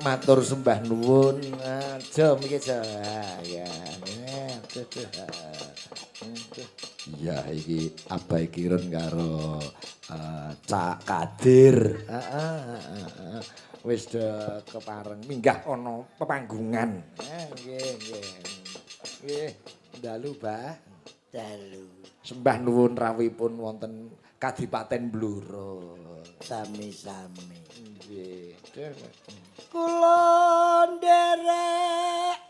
Matur sembah nuwun. Aja miki aja. Ya. Iya iki Abai Kirun karo Cak Kadir. Heeh, heeh. Wis do kepareng minggah ana pepanggungan. Nggih, nggih. Nggih, dalu, Bah. Dalu. Sembah nuwun rawuhipun wonten Kadipaten Blora. Sami-sami. Nggih. Kula nderek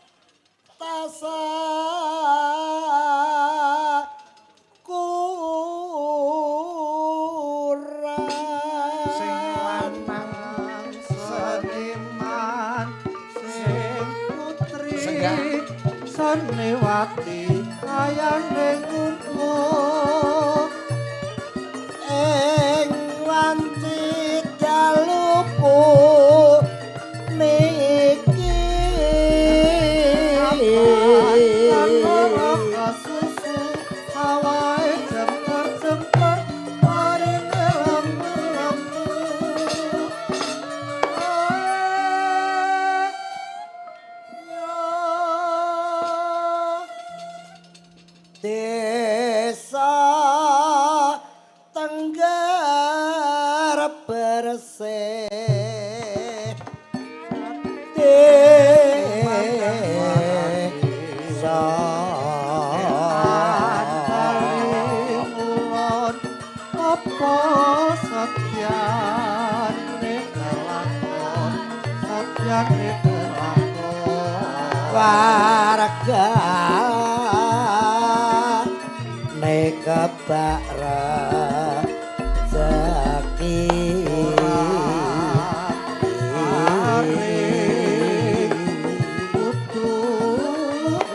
tasa kurang sing lanang seniman sing putri seniwati ayane ngono ing wanci dalu puniki susu sawahe jemper-jemper marine lemu-lemu. Ya. Desa Tengger bersih, desa Mulon apa setyane kelakon, setyane kelakon. Warga kebak rezeki. Aring kudu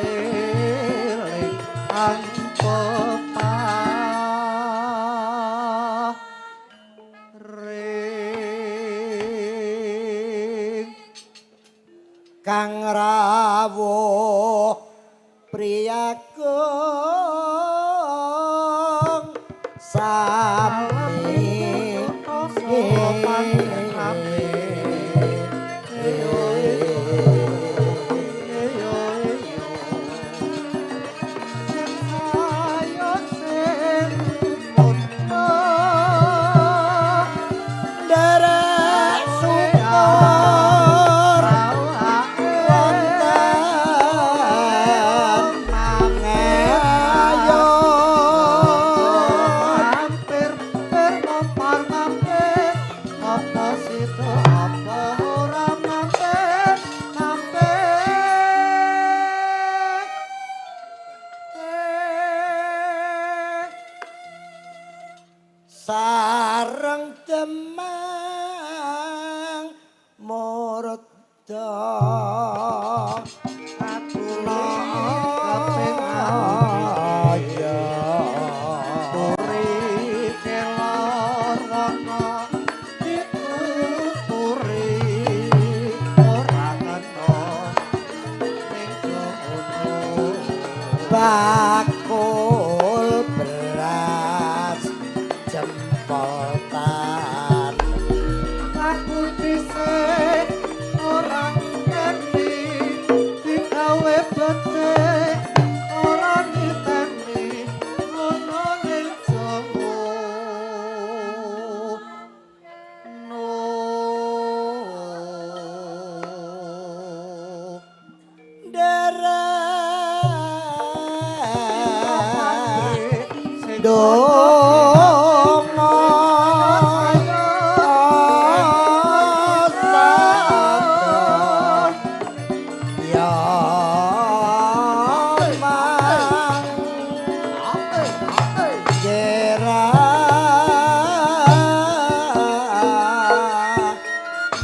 eling ang peparing. Kang rawuh priyagung sami. Nderek syukur wonten ngayon. Mampir pir mampar mampir apa sida apa ora mampir mampir. Sareng Demang Murda. Atune keping ya. Puri kelor wana dituturi ora kena ning jono. Bakul beras jempol tan. Aku dhisik ora ngerti digawe becik ora niteni ngono ning Jawa. No. Nderek Sing donga sadar ya mang jera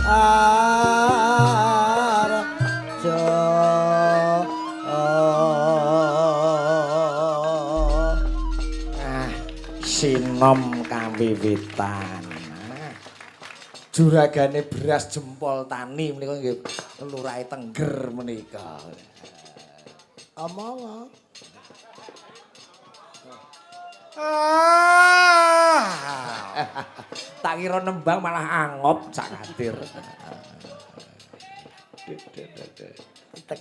arjo. Ah, sinom kawiwitan. Ah, juragane beras jempol tani menika nggih lurahe Tengger menika. Omong. Ah. Tak kira nembang malah angop Cak Kadir.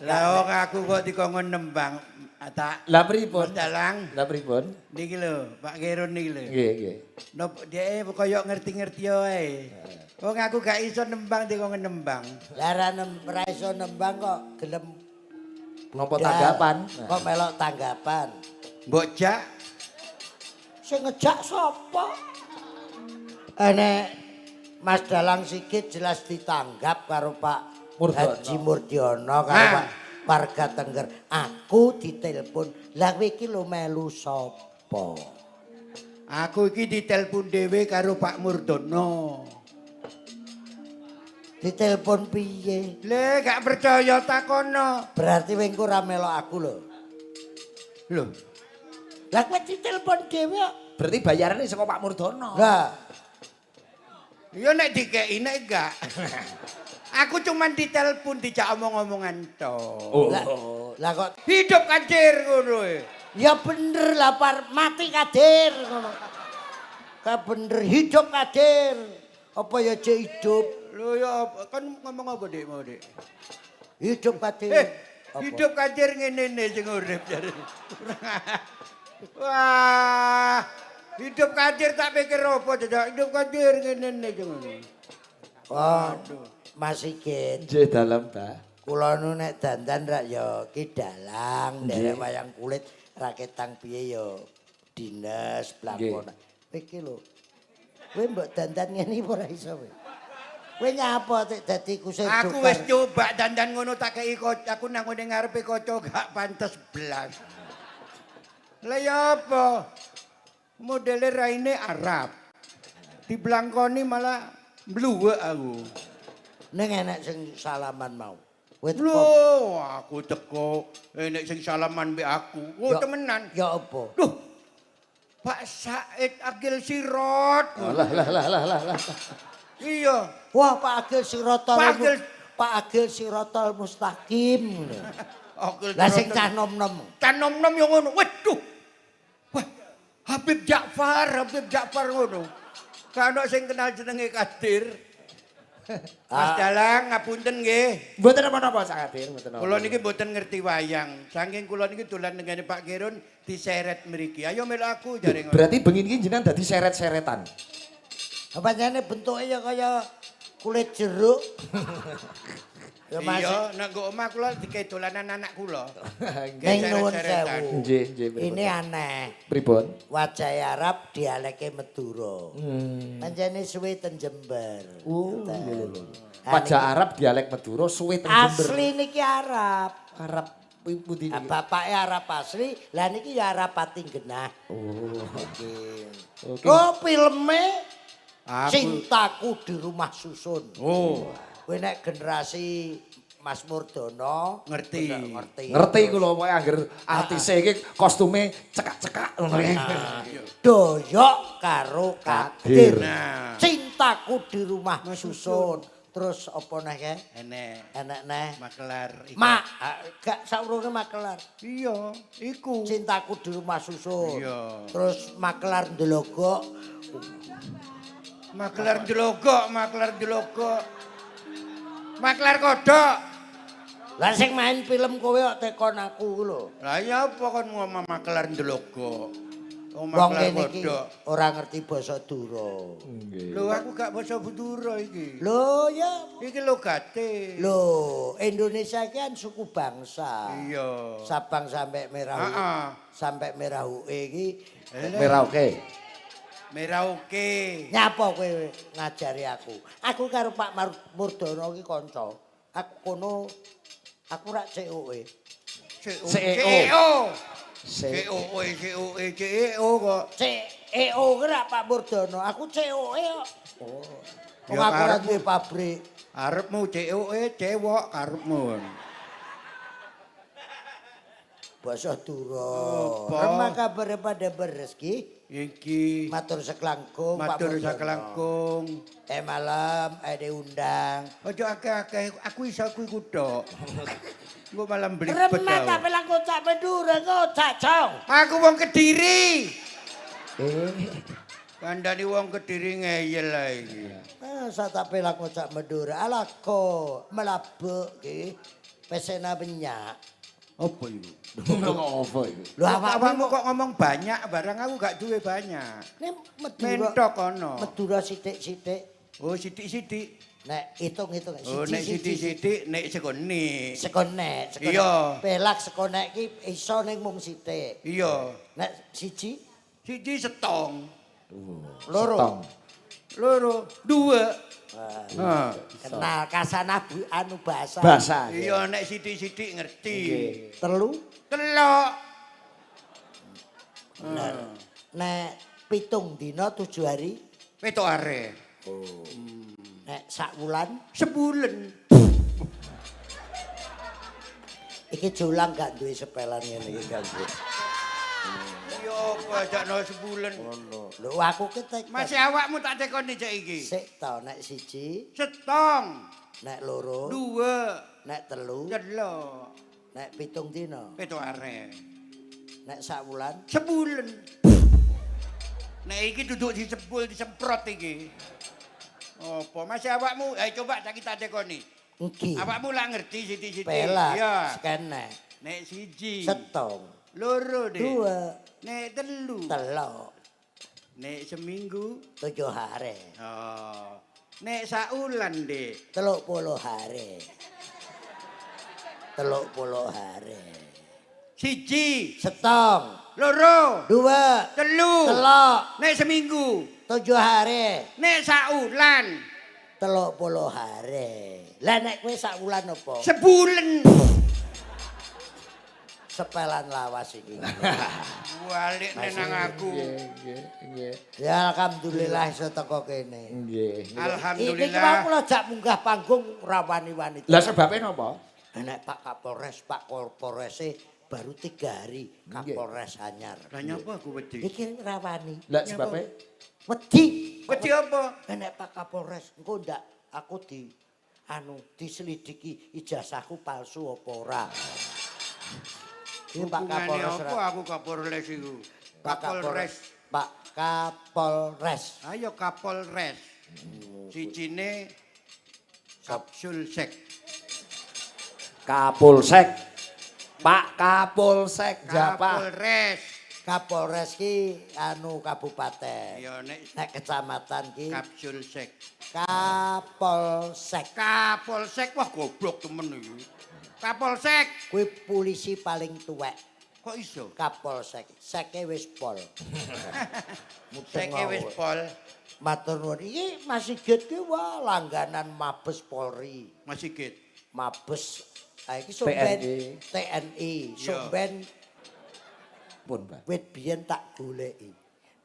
Lah wong aku kok dikongkon nembang tak Lah pripun? Mas Dalang Lah pripun? niki lho, Pak Kirun niki lho. Nggih, nggih. Nop dhek koyo ngerti-ngerti wae. Wong aku gak iso nembang dikongkon nembang. Lah ra iso nembang kok gelem Napa tanggapan? Kok melok tanggapan. Mbok jak Sing ngejak sapa? Nek Mas Dalang Sigit jelas ditanggap karo Pak Murdiono. Haji Murdiono karo Ah. Pak warga Tengger. Aku ditelepon, "Lah kowe iki lho melu sapa?" Aku iki ditelepon dhewe karo Pak Murdono. Ditelepon piye? Le gak percaya takono. Berarti kowe engko ora melok aku lho. Lho, Lah kowe ditelepon dhewe kok. Berarti bayarannya saka Pak Murdono. Lah, ya nek dikeki nek gak. Aku cuman ditelepon dijak omong-omongan tok. Oh. lah, lah kok Hidup kadir ngono e. ya bener lah par mati kadir ngono. Ka bener hidup kadir. Apa ya jek hidup? Lho ya apa? Kon ngomong apa Dik mau Dik? Hidup kadir. Apa? Hidup kadir ngene ne sing urip jare. Wah, hidup kadir tak pikir apa jajak hidup kadir ngene ne sing urip. Oh, Mas Sigit, Nggih dalem, Pak. kula nu nek dandan rak ya ki dalang, nderek wayang kulit raketang piye ya dinas blangkon. Iki lho. Kowe mbok dandan ngene iki ora iso kowe. Kowe nyapa tek dadi kusir Aku dokter? wis coba dandan ngono tak kei kaca, aku nang ngene ngarepe kaca gak pantes blas. Lah ya apa? Modele raine Arab. Diblangkoni malah mluwek aku. Ning enek sing salaman mau. Kowe teko. Lho, aku teko enek sing salaman mbek aku. Oh, Ya- temenan. Ya apa? Duh. Pak Said Agil Sirot. Lah lah lah lah lah lah. Iya. Wah, Pak Agil Sirotol. Pak Agil- Pak Agil Sirotol Mustaqim. Agil Lah sing Sirotol. cah nom-nom. Cah nom-nom yo ngono. Waduh. Wah, Habib Ja'far, Habib Ja'far ngono. Kan ono sing kenal jenenge Kadir. Mas Dalang ngapunten nggih. Mboten napa-napa Cak Kadir, mboten napa. Kula niki mboten ngerti wayang. Saking kula niki dolan dengan Pak Kirun diseret mriki. Ayo melu aku jare ngono. Berarti bengi iki jenengan dadi seret-seretan. Pancene bentuke ya kaya kulit jeruk. Ya Mas. Iya, nek nggo omah kula dikei dolanan anak kula. Ning nuwun Seret-seretan. sewu. Nggih, nggih, pripun? Ini aneh. Pripun? Wajah Arab dialeke Madura. Pancene suwe ten Jember. Oh, Ngoten. lho, lho, lho. Ah, Wajah Arab dialek Madura suwe teng Jember. Asli niki Arab. Arab pundi Ah, niki? bapake Arab asli, lah niki ya Arab pati genah. Oh. Oke. Oke. Oh, filme Aku Cintaku di Rumah Susun. Oh, Kowe nek generasi Mas Murdono Ngerti. bener, ngerti. Ngerti kula pokoke angger artise iki kostume cekak-cekak ngono iki. Doyok karo Kadir. Kadir. Nah. Cintaku di Rumah Susun. Terus apa neh kae? Enek Enek neh. makelar iku. Mak, gak saurunge makelar. Iya, iku. Cintaku di Rumah Susun. Iya. Terus makelar ndelogok. Makelar jelogok, makelar jelogok. Makelar kodok. Lah sing main film kowe kok tekon aku ku lho. Lah ya apa kon ngomong makelar ndelogok? Wong Wong makelar kene iki kodok. ora ngerti basa Dura. Nggih. Lho aku gak basa Madura iki. Lho ya, Iki logate. lho Indonesia iki kan suku bangsa. Iya. Sabang sampai Merauke. Heeh. Sampai Merauke iki Merah oke. Merah oke. nyapa kowe ngajari aku. Aku karo Pak Murdono iki kanca. Aku kono aku rak COE. CEO. CEO. C CEO, CEO, CEO kok. CEO ki rak Pak Murdono, aku COE kok. Oh. Wong Ya, aku ora karepmu. duwe pabrik. Arepmu COE cewek karepmu. Basa Dura. Apa? Remah kabare pada berezeki. Iki Matur seklangkung Pak matur Murdono. sakelangkung. Eh malam diundang. Ojo akeh-akeh, aku iso aku iku tok. Engko malah mblibet. Remah aku. tak pelang kocak Madura kocak cong. Aku wong Kediri. Eh. Kandhani wong Kediri ngeyel ae iki. Ah, sak tak pelak ngocak Madura. Alah kok melabuk ki. Pesena benyak. Apa iku? Ngomong apa iku? Lho Awakmu kok ngomong banyak barang aku gak duwe banyak. Nek Madura. Mentok kono. Madura sithik-sithik. Oh, sithik-sithik. Nek hitung-hitung Oh, nek sithik-sithik nek seko nek. Seko nek, seko Iya. nek. Pelak seko nek ki iso ning mung sithik. Iya. Nek siji, Siji setong, loro. Setong. Loro, dua. Ha. Kenal kasanah bu anu bahasa. Bahasa. Iya, nek sithik-sithik ngerti. Nggih. Telu. Telok. Bener. Nek 7 dina 7 hari, 7 are. Nek sak wulan, Sebulan. Iki Jolang gak duwe sepelan ngene iki gak duwe. Iya apa ajakno sebulan. Lho aku ki tek. Masih awakmu tak tekoni cek iki. Sik to, nek siji, Setong, nek loro, dua, nek telu, telok, nek 7 dina, 7 are. Nek sak wulan, Sebulan. Nek iki duduk disebul disemprot iki. Apa masih awakmu? Ayo coba saiki tak tekoni. Nggih. Awakmu lah ngerti sithik-sithik. Pelak, Iya. sekenek, Nek siji, setong, loro deh. Dua, Nek telu, telok, nek seminggu, 7 hari, oh. Nek saulan deh. 30 hari. 30 hari. Siji, Setong, loro, dua, telu, telok, nek seminggu, 7 hari, nek saulan, 30 hari. Lah nek kowe sak wulan apa? Sebulan. Sepelan lawas iki. Balik nang aku. Nggih, nggih, nggih. Ya alhamdulillah iso teko kene. Nggih. Ini ki mau Alhamdulillah. kula jak munggah panggung ora wani-wani. Lah sebabe napa? Nek Pak Kapolres, Pak Kapolres baru 3 hari Kapolres anyar. Lah nyapa aku wedi? Iki ra wani. Lah sebabe Wedi. Wedi apa? Nek Pak Kapolres engko ndak aku di anu diselidiki ijazahku palsu apa ora. Iki Pak Hubungane Kapolres apa aku Kapolres iku? Pak Kapolres. Pak Kapolres. Ayo Kapolres. Sijine kapsul sek. Kapolsek. Pak Kapolsek Japa. Kapolres. Kapolres ki anu kabupaten. Ya nek Nek kecamatan ki kapsul sek. Kapolsek. Kapolsek wah goblok temen iki. Kapolsek Kuwi polisi paling tuwek. Kok iso? Kapolsek. Seke wis pol. Mudeng Seke wis wae. pol. Matur nuwun. Iki Mas Sigit ki wah langganan Mabes Polri. Mas Sigit. Mabes ah iki somben TNI. TNI, Iya. somben Pun, Pak. Wit biyen tak goleki.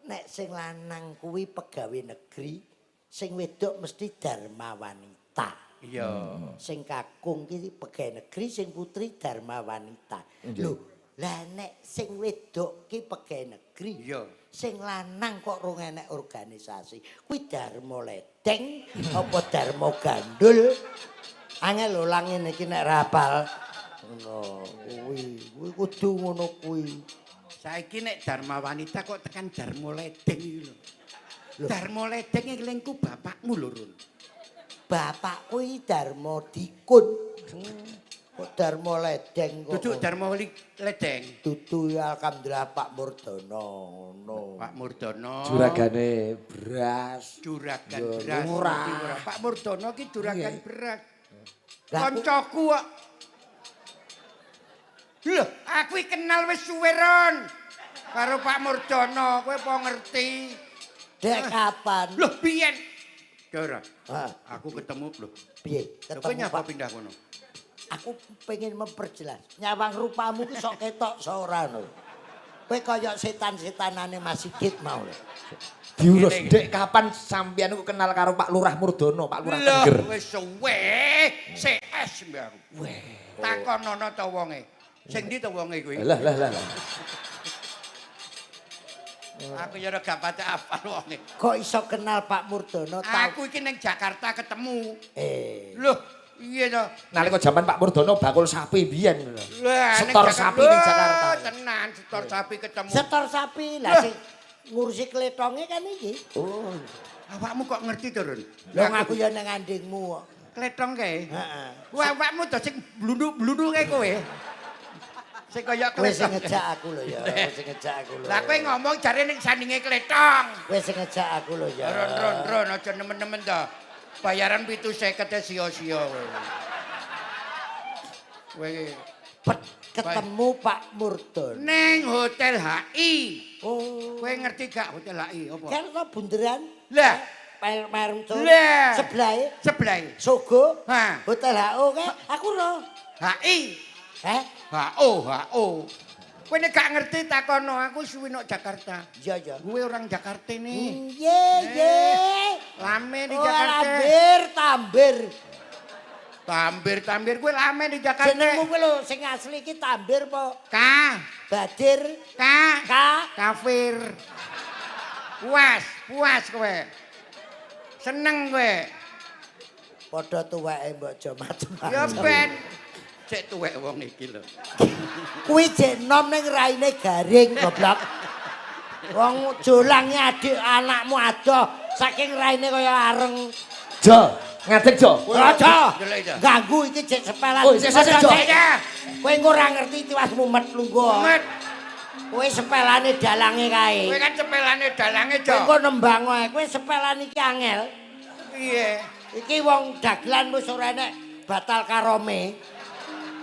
Nek sing lanang kuwi pegawe negeri, sing wedok mesti dharma wanita. Iya. Sing kakung ki pegawe negeri, sing putri dharma wanita. Nggih. Lho, lah nek sing wedok ki pegawe negeri, Iya. sing lanang kok rong enek organisasi. Kuwi dharma ledeng apa dharma gandul? Angel lho lang ngene iki nek ra hafal. Ngono kuwi, kuwi kudu ngono kuwi. Saiki nek Dharma Wanita kok tekan Dharma Ledeng iki lho. Dharma Ledeng iki lengku bapakmu lho, Run. Bapakku iki Dharma Dikun. Kok Dharma Ledeng kok. Duduk Dharma Ledeng. Dudu ya alhamdulillah Pak Murdono ngono. Pak Murdono. Juragane beras. Juragan Ya, beras. lurah. Ngerti ora? Pak Murdono ki juragan Iya. beras. Lah, aku- Koncoku kok. Lho, aku iki kenal wis suwe, Ron. Karo Pak Murdono, kowe apa ngerti? Dek kapan? Loh, biyen. Dora, Hah, aku ketemu lho. piye? Lho, kowe Ketemu nyapa Pak. pindah kono? Aku pengen memperjelas. Nyawang rupamu ki sok ketok sok ora lho. Kowe kaya setan-setanane Mas Sigit mau lho. Diurus, Ngene iki. Dek, kapan sampean iku kenal karo Pak Lurah Murdono, Pak Lurah Loh, Tengger? wis suwe CS mbak aku. Weh. Takonono to wonge. Sing ndi to wonge kuwi? Lah lah lah lah. Aku ya ora gak patek apal wonge. Kok iso kenal Pak Murdono tau? Aku iki ning Jakarta ketemu. Eh, Loh, iya to. Nalika jaman Pak Murdono bakul sapi biyen lho. Lah, ning Setor sapi ning Loh, Jakarta. Tenan, setor sapi ketemu. Setor sapi lah Loh. sing Ngurusi kletonge kan iki. Oh. Awakmu kok ngerti to, Run? Lho aku ya nang andingmu kok. Kletong kae. Heeh. Wah, awakmu to sing blunduk-blunduk kae kowe. Sing kaya Kowe sing kletong. ngejak aku lho ya, kowe sing ngejak aku lho. Lah kowe ngomong jare ning sandinge kletong. Kowe sing ngejak aku lho ya. Ron ron ron aja nemen-nemen to. Bayaran 750 sia-sia kowe. Kowe Ketemu Pak Murdon. neng Hotel HI. Oh. Kowe ngerti gak Hotel HI apa? Kan to bunderan Lah, Merem Lah. Sebelahe sebelahe. Sogo. Ha. Hotel HO kae aku ro. HI. Heh? HO, HO. Kowe nek gak ngerti takono aku suwi nok Jakarta. Iya iya. Gue orang Jakarta nih. Ye ye. Lame di Oh, Jakarta. Tambir, tambir. Tambir, tambir gue lame di Jakarta. Jenengmu kuwi lho sing asli iki Tambir apa K, Badir K, K. kafir. Puas, puas kowe. Seneng kowe. Padha tuweke mbok aja macem-macem. Ya ben. Cek tuwek wong iki lho. Kuwi jek nom ning raine garing goblok. Wong jolange adik anakmu adoh saking raine kaya areng. Jo, ngadeg Jo. Aja. Delok iki. Ganggu iki jek sepelan. Oh, sik, sik, sik, Jo. Aja. Kowe engko ora ngerti tiwas mumet lungguh. Met, Kowe sepelane dalange kae. kowe kan cepelane dalange, Kowe Jo. engko nembang wae. Kowe sepelan iki angel. Piye? Iki wong dagelan wis ora enek batal karome.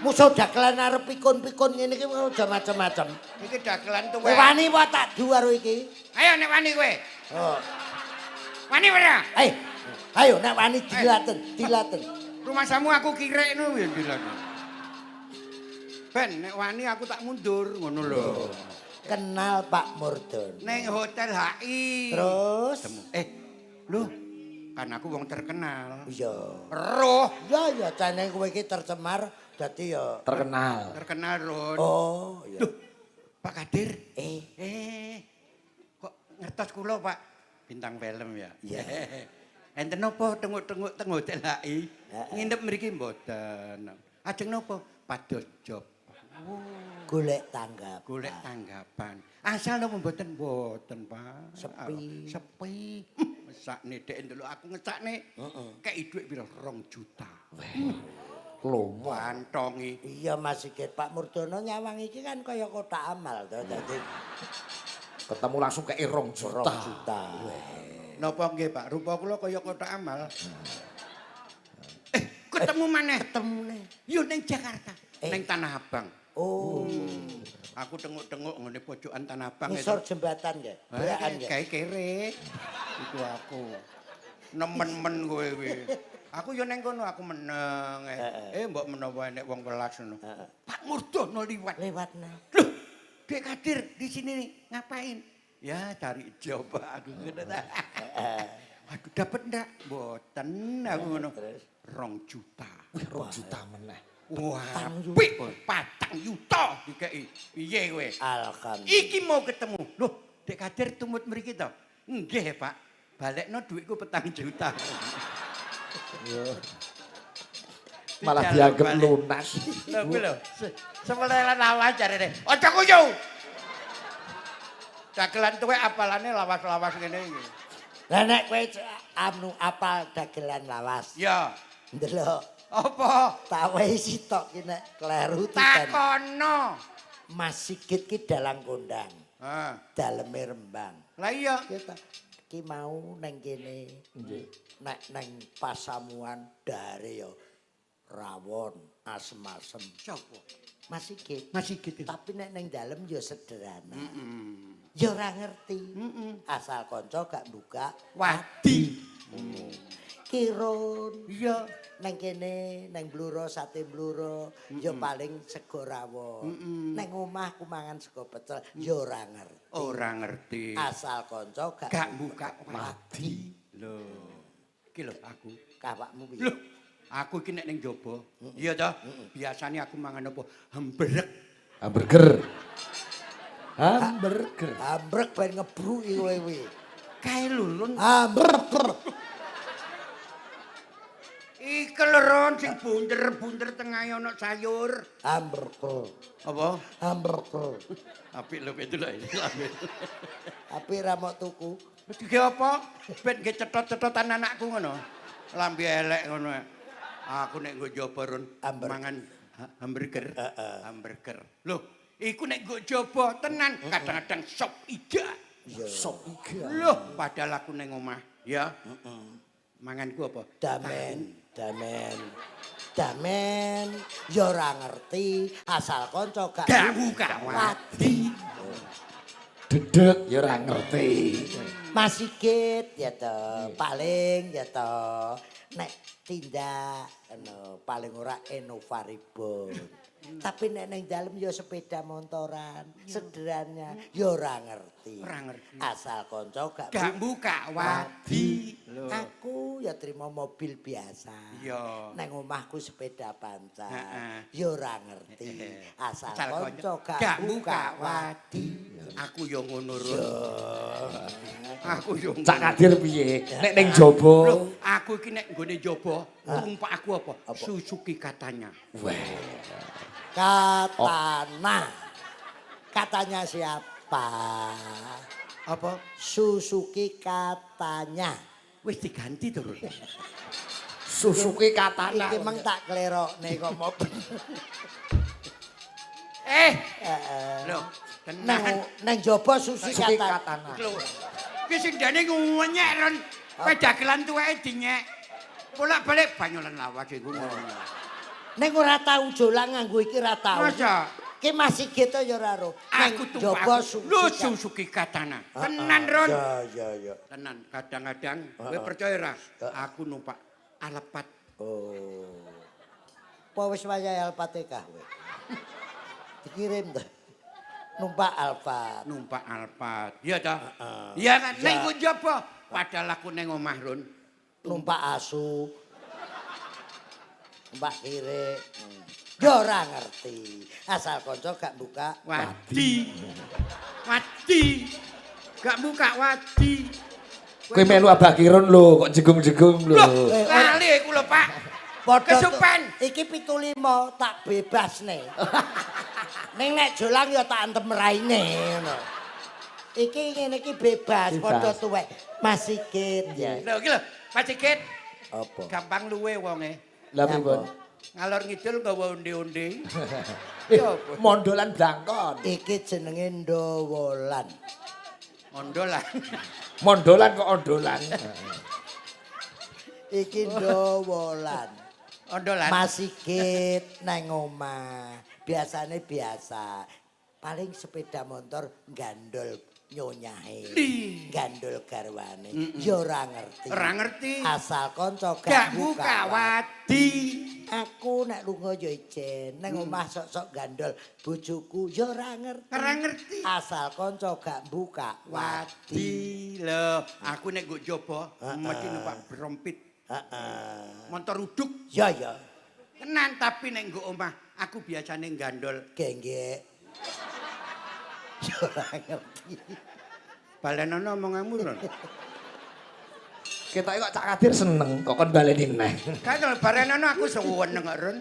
Musuh dagelan arep pikun-pikun ngene iki aja macem-macem. Iki dagelan Kowe tuwek. wani apa tak du karo iki? Ayo nek wani kowe. Oh. Wani ora? Eh, ayo nek wani dilaten, dilaten. Rumahsamu aku kirekno ya dilaten. Ben nek wani aku tak mundur ngono lho. Kenal Pak Murdon. Neng Hotel HI. Terus? Lho, kan aku wong terkenal. Iya. Roh Ya ya jane kowe iki tercemar dadi ya. Terkenal. terkenal Ron. Oh, iya. Duh, Pak Kadir. Eh, Kok ngertos kula, Pak? Bintang film ya. Iya. Enten napa tenguk-tenguk teng Hotel HI? Heeh. Nginep mriki mboten. Ajeng napa? Pados job. Golek tanggap. Golek tanggapan. Asal napa mboten? Mboten, Pak. Sepi. Sepi. Mesakne dek ndelok aku ngesakne. Heeh. Kei dhuwit pira? 2 juta. Lomo. Kantongi. Iya Mas Sigit, Pak Murdono nyawang iki kan kaya kotak amal to dadi Ketemu langsung ke 2 juta. 2 juta. Napa nggih, Pak? Rupa kula kaya kotak amal. Ketemu maneh. Ketemune. Yo ning Jakarta, Eh. ning Tanah Abang. Oh, Aku tenguk-tenguk ngene pojokan Tanah Abang ngisor jembatan ya? Belaan ya? Kae kere. Iku aku. Nemen-men kowe kuwi. Aku yo ning kono aku meneng. Mbok menawa enek wong welas ngono. Pak Murdono liwat. Lewat nah. Loh, Dek Kadir di sini nih, ngapain? Ya cari job aku ngono ta. Waduh dapet ndak? Mboten aku ngono. Terus? 2 juta. Wih, 2 juta meneh. Wah, Patang yuta. apik, 4 yuta dikeki. Piye kowe? Alhamdulillah. Iki mau ketemu. Loh, Dek Kadir tumut mriki to? Nggih, Pak. Balekno dhuwitku 4 juta. Malah Dijaluk dianggap balik. lunas. Lho kuwi lho, semelelan lawas jarene. Aja kuyu. Dagelan tuwek apalane lawas-lawas ngene iki. Lah nek kowe anu apal dagelan lawas. Ya, Ndelok apa? tak wehi sitok ki nek kleru titen. Takono. Mas Sigit ki dalang kondang, Ha. daleme Rembang. Lah iya, Kita ki mau neng kene. Nek neng pasamuan dare ya rawon asem-asem. sapa? Mas Sigit. Mas Sigit. Tapi nek neng dalem ya sederhana. Ya ora ngerti. Asal kanca gak buka Wadi. kirun. Iya. Neng kene, neng Bluro, sate Bluro, ya paling sego rawon. Neng omah ku mangan sego pecel, ya ora ngerti. Ora ngerti. Asal kanca gak Gak buka wadi. Lho. Iki lho aku. Kawakmu piye? Lho, aku iki nek ning jaba. Iya toh? Biasane aku mangan apa? Hamburger. Hamburger. Hamburger. Hambrek ben ngebruki kowe kuwi. Kae lho, Lun. Hambrek. Iki Iku lho Ron sing bunder-bunder tengahe ana sayur. Hamburger. Apa? Hamburger. Apik lho itu lho. Tapi ra mok tuku. Wis iki apa? Ben nggih cetot-cetotan anakku ngono. Lambe elek ngono. Aku nek nggo jaba Ron mangan hamburger. Hamburger. Loh, iku nek nggo jaba tenan kadang-kadang sop iga. Sop iga. Loh, padahal aku ning omah, ya. Manganku apa? Damen, damen. Damen ya ora ngerti asal kanca gak Gak buka wadi. Dedek ya ora ngerti. Mas Sigit ya to, paling ya to nek tindak ngono paling ora Innova Reborn. Tapi nek ning dalem ya sepeda motoran, sederhana ya ora ngerti. Ora ngerti. Asal kanca gak Gak buka wadi. Lho. Aku ya terima mobil biasa. Iya. Neng omahku sepeda pancal. Heeh. Ya ora ngerti. Asal Asal kanca gak gak buka buka wadi. Aku yo ngono Ron. Aku yo ngono. Cak Kadir piye? Nek ning jaba. Loh, aku iki nek nggone jaba, tumpak aku apa? Suzuki katanya. Wah. Katana. Katanya siapa? Apa? Suzuki katanya. Wis diganti to, Ron. Suzuki Katana. Iki meng tak klerokne kok mobil. Eh, Heeh. lho, Nang tenan. nang jaba Suzuki Suzuki Katana. Katana. Lho. Ki sing dene nguwenyek, Ron. Kowe dagelan tuweke dinyek. Bolak-balik banyolan lawas iku ngono. Ning ora tau jolang nganggo iki ora tau. Masa? Ki Mas Sigit ya ora ro. Nang Aku tumpak jaba aku. Suzuki. Lho, Suzuki Katana. Tenan, Ron. Ya ya ya. Tenan, kadang-kadang kowe percaya ra? Aku numpak Alphard. Oh. Apa wis wayahe Al-Fatihah kowe? Dikirim ta. Numpak Alphard. Numpak Alphard. Iya ta? Iya kan? Ya. Ning nggo njaba. Padahal aku ning omah, Ron. Numpak asu. Numpak kire. Ya ora ngerti. Asal kanca gak buka Wadi. Wadi. Gak buka wadi. Kowe melu Abah Kirun lho, kok jegung-jegung lho. Loh, lali iku lho, Pak. Padha Kesupen. Iki 75 tak bebasne. Ning nek jolang ya tak antem raine ngono. Iki ngene iki bebas, padha tuwek. Mas Sigit ya. Lho iki lho, Pak Sigit. Apa? Gampang luwe wonge. Lah pripun? Ngalor ngidul nggawa onde-onde. Eh, mondolan blangkon. Iki jenenge ndowolan. Ondolan. Mondolan kok ondolan. Iki ndowolan. Ondolan. Mas Sigit nang omah. Biasane biasa. Paling sepeda motor gandol nyonyahe. Gandol garwane. Ya ora ngerti. Ora ngerti. Asal kanca Gak gak buka wadi. Aku nek lunga ya ijen, nang omah sok-sok gandol bojoku ya ora ngerti. Ora ngerti. Asal kanca gak buka wadi. Wadi lho, aku nek nggo njaba mesti numpak brompit. Heeh. Motor uduk. Ya ya, Tenan tapi nek nggo omah aku biasane gandol genggek. Ya ora ngerti. Balenono omonganmu lho. Ketoke kok Cak Kadir seneng kok kon baleni neh. Kan lho balenono aku seneng kok Ron.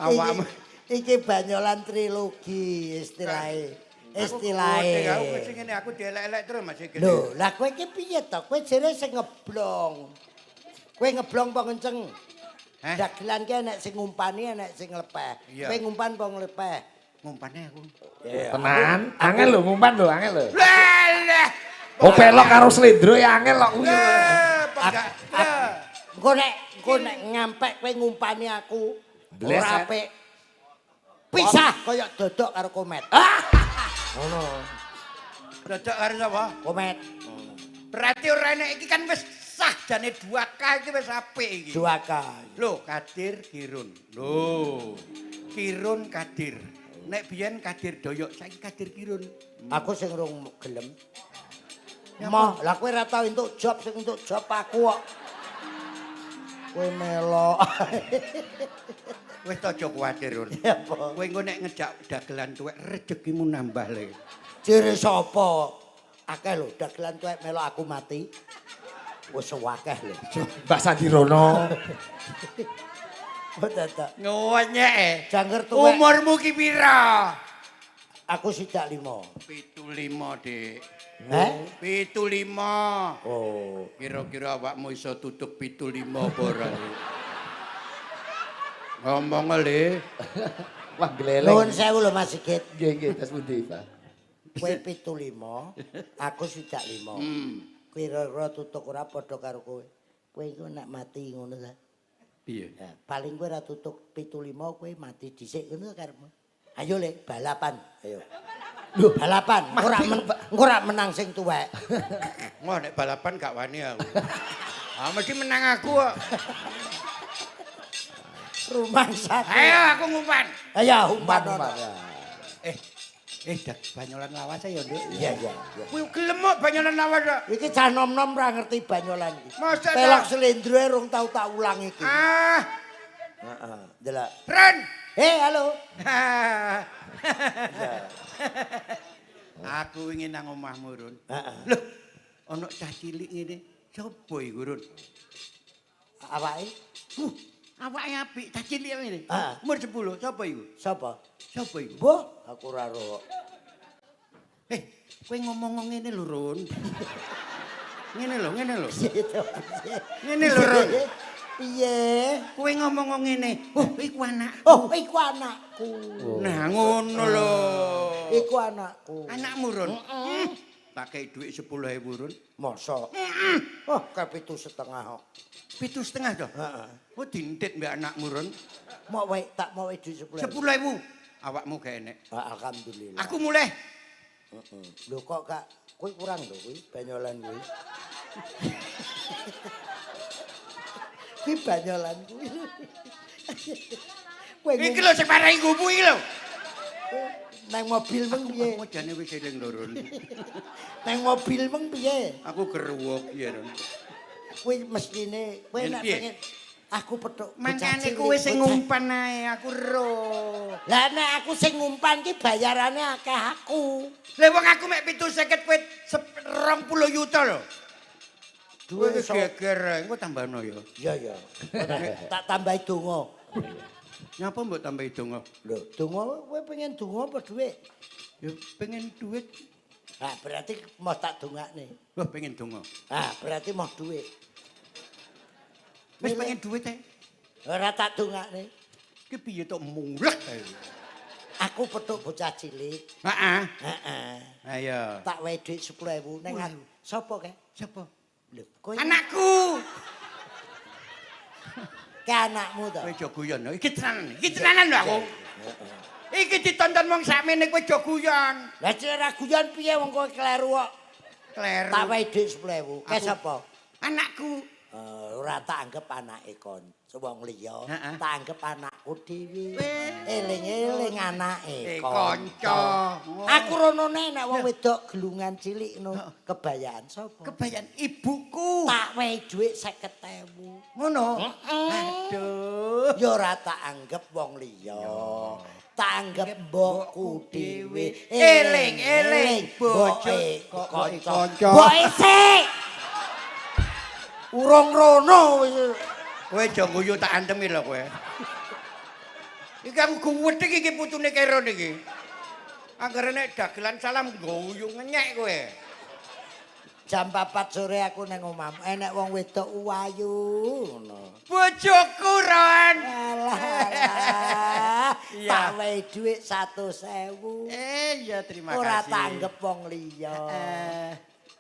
Awakmu Iki banyolan trilogi istilahe. Istilahe. Aku sing ngene aku dielek-elek terus Mas iki. Lho, lah kowe iki piye to? Kowe jere sing ngeblong. Kowe ngeblong apa kenceng? Heh? Dagelan ki enek sing ngumpani, enek sing nglepeh. Iya. Kowe ngumpan apa nglepeh? Ngumpane aku. Tenan, angel lho ngumpan lho, angel lho. Lah lah. Oh pelok karo slendro ya angel kok kuwi. Lah, apa enggak? Lah. Engko nek ngampek kowe ngumpani aku Bles, ora eh. apik. Pisah kaya dodok karo komet. Ngono. Dodok karo sapa? Komet. Berarti ora enek iki kan wis sah jane 2K iki wis apik iki. 2K. Lho, Kadir Kirun. Lho. Kirun Kadir. Nek biyen Kadir Doyok, saiki Kadir Kirun. Aku sing rung gelem. Moh, lah kowe ora tau entuk job sing entuk job aku kok. Kowe melok. Wis to aja kuwatir, Run. Apa? Kowe engko nek ngejak dagelan tuwek rezekimu nambah le. Jere sapa? Akeh lho dagelan tuwek melok aku mati. Wis akeh lho. Mbah Sandirono. Oh, dadak. Ngenyek. Jangger tuwek. Umurmu ki pira? Aku sidak 5. 75, Dik. Heh? 75. Oh. Kira-kira awakmu iso tutup 75 apa ora? Ngomong le. Wah, gleleng. Nuwun sewu lho Mas Sigit. Nggih, nggih, tas pundi, Pak? Kowe 75, aku sidak 5. Kira-kira tutuk ora padha karo kowe. Kowe iku nek mati ngono ta. Piye? Nah, paling kowe ora tutuk 75 kowe mati dhisik ngono karepmu. Ayo le balapan, ayo. Lho, balapan. Ora menang sing tuwek. Wah, nek balapan gak wani aku. Ah, mesti menang aku kok. Rumah sakit. Ayo aku ngumpan. Ayo umpan. Umpan, ya. Dak banyolan lawas ya, Nduk. Iya, iya, iya. Kuwi gelem kok banyolan lawas kok. Iki cah nom-nom ora ngerti banyolan iki. Masa ta? Pelok slendro rong tau tak ulang iki. Ah, Heeh, delok. Ren. Eh, halo. Aku ingin nang omahmu, Run. Heeh. Loh, ana cah cilik ngene. Sopo iku, Run? Awake Awake apik, cah cilik ngene. Heeh. Umur 10, sapa iku? sapa? Sapa iku? Mbah, aku ora roh. Kowe ngomong ngene lho, Run. Ngene lho, ngene lho. Ngene lho, Run. Piye? Kowe ngomong ngene. Oh, iku anak. Oh, iku anakku. Nah, ngono lho. Iku anakku. Anakmu, Run. Tak kei dhuwit 10.000, Run. Mosok. Oh, kayak 7,5 kok. 7,5 to? Heeh. Oh, dintit mbek anakmu, Run. Mok wae tak mau wae dhuwit 10.000. 10.000. Awakmu gak enek. Ah, alhamdulillah. Aku mulai. Heeh. Lho kok gak kuwi kurang lho kuwi banyolan kuwi. Kuwi banyolan kuwi. Kowe Iki lho sing marai gubu iki lho. nang mobil meng piye? Aku jane wis eling lho, Run. Nang mobil meng piye? Aku geruwok ya, Run. Kuwi mestine kowe Yen nek piye? pengen aku petuk bocah Mangkane cilik, kowe sing bocah- ngumpan ae, aku ro. Lah nek aku sing ngumpan ki bayarane akeh aku. Lah wong aku mek 750 kowe 20 yuta lho. Duwe Kowe geger, engko tambahno ya. Iya ya. Tak tambahi donga. Nyapa mbok tambahi donga? Lho, donga kowe pengen donga apa dhuwit? Ya pengen duit. Ah, berarti mau tak dongakne. Wah, pengen donga. Ah, berarti mau dhuwit. Wis pengen duit ae. Ora tak dongakne. Ki piye tok mulek ae. Aku petuk bocah cilik. Heeh. Heeh. Ayo. Tak wehi dhuwit 10.000 neng sapa kae? Sapa? Lho, kowe Anakku. ke anakmu to. Kowe aja guyon. Iki tenanan. Iki tenanan lho aku. Iki ditonton wong sakmene kowe aja guyon. Lah cek ora guyon piye wong kowe kleru kok. Kleru. Tak wehi dhuwit 10.000. Ke Aku- sapa? Anakku. Ora tak anggap anake kon, wong liya. Heeh. Tak anggap anakku dhewe. Eling-eling anake Kanca. Aku rono nek wong wedok gelungan cilik no kebayaan sapa? Kebayan ibuku. Tak wehi dhuwit 50.000. Ngono. Aduh. Ya ora tak anggap wong liya. Tak anggap mbokku dhewe. Eling-eling bojo bojo kanca. kanca. Mboke sik. Urung rono wis. Kowe aja guyu tak antemi lho kowe. Iki aku guwedhek iki putune Keron iki. Anggere nek dagelan salam guyu ngenyek kowe. Jam 4 sore aku nang omahmu, enek wong wedok wayu ngono. Bojoku Ron. Alah, alah. Iya. Tak wehi dhuwit 100.000. Ya terima Ora kasih. tak anggap wong liya.